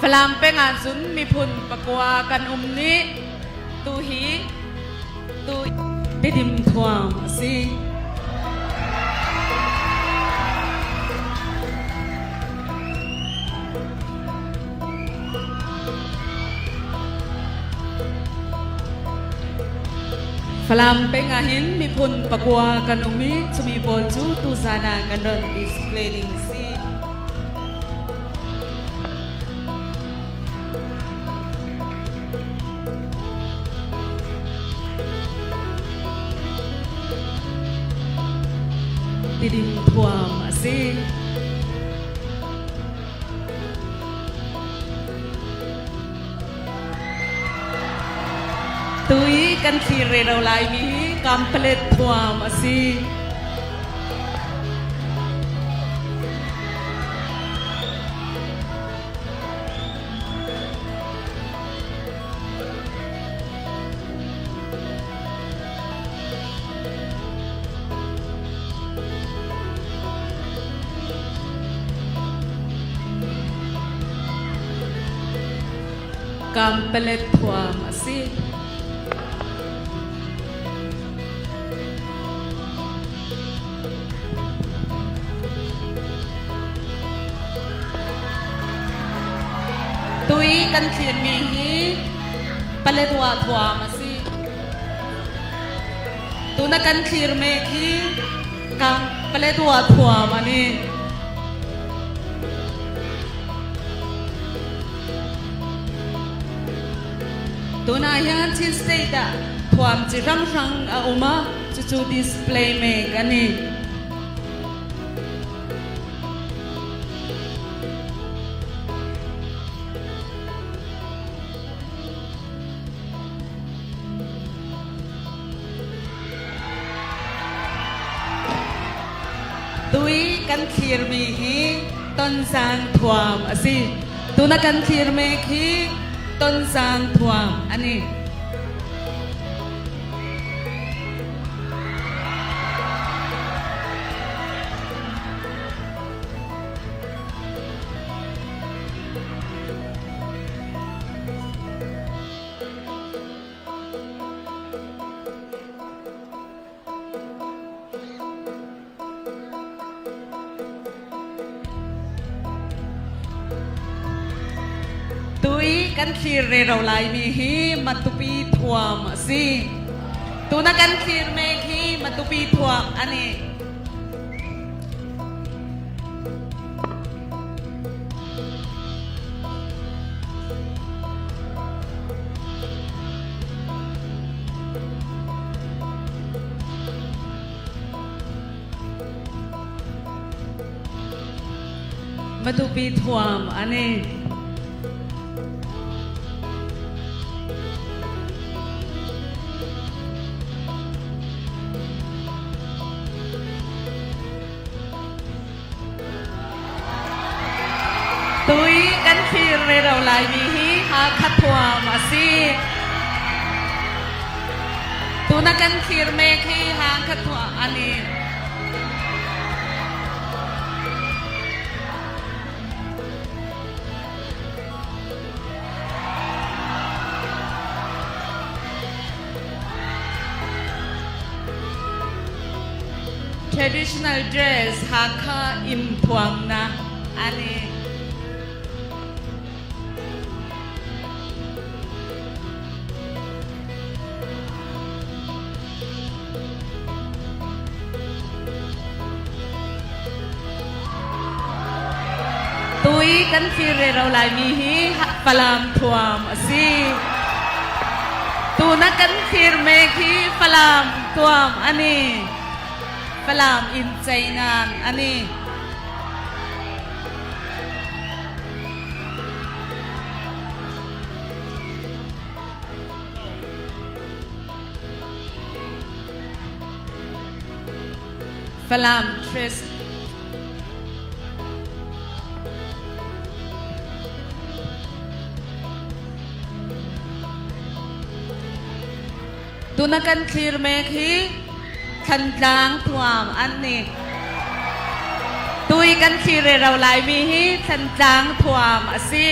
Falam peng ahcun miphun pakua kan um nih tu hi tu Tedim thuam a si. Falam peng ahhin miphun pakua kan um i cumi pawl cu tuzan ah kan ron display ding si. Tidim thuam a si. Tui kan thlir re lo lai mi hi kampalet thuam a si. Kampalet thuam a si. Tui kan thlirmi hi Paletwa thuam a si. Tuna kan thlir mek hi kang Paletwa thuam a ni. Tuna hian Chin State ah thuam chi hrang hrang a um a, cucu display mek a ni. Tui kan thlirmi hi Tonzang thuam a si. Tuna kan thlirmi khi Tonzang thuam a ni. Tui kan thlir rero laimi hi Matupi thuam a si. Tuna kan thlir mek hi Matupi thuam a ni. Matupi thuam a ni. Tui kan thlir rero laimi hi Hakha thuam a si. Tuna kan thlir mek hi Hakha thuam a ni. Traditional dress Hakha im thuamnak an i Tui kan fir rero laimi hi Falam thuam a si. Tuna kan fir mek hi Falam thuam a ni. Falam in ceinan a ni. Falam Trist Tuna kan thlir mek hi Thantlang thuam an ni. Tui kan thlir rero laimi hi Thantlang thuam a si.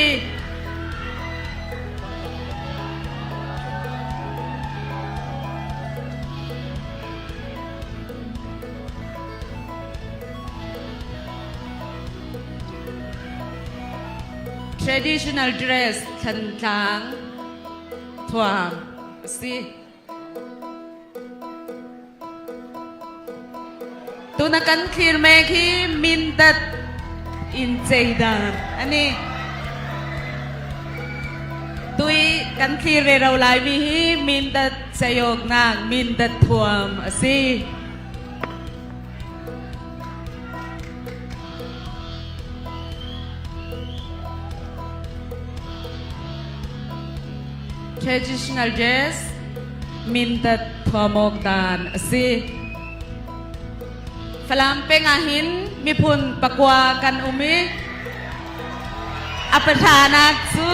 Traditional dress Thantlang thuam a si. Tuna kan thlir mek hi Mindat in ceidan ani. Tui kan thlir re ro lai mi hi Mindat ceiawknak Mindat thuam a si. Traditional dress Mindat thuamawk dan a si. Falam peng ah hin miphun pakua kan um i a pahranak cu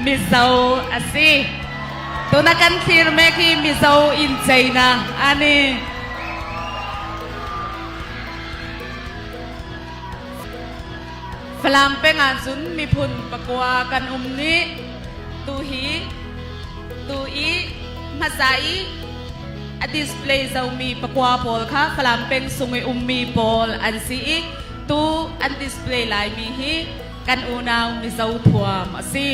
Mizo a si. Tuna kan thlir mek hi Mizo in ceina ani. Falam peng ah cun miphun pakua kan um ni tu hi tu i hmasa i a display zomi pakua pawl kha Falam peng sung i ummi pawl an si i tu an display laimi hi kan unau Mizo thuam a si.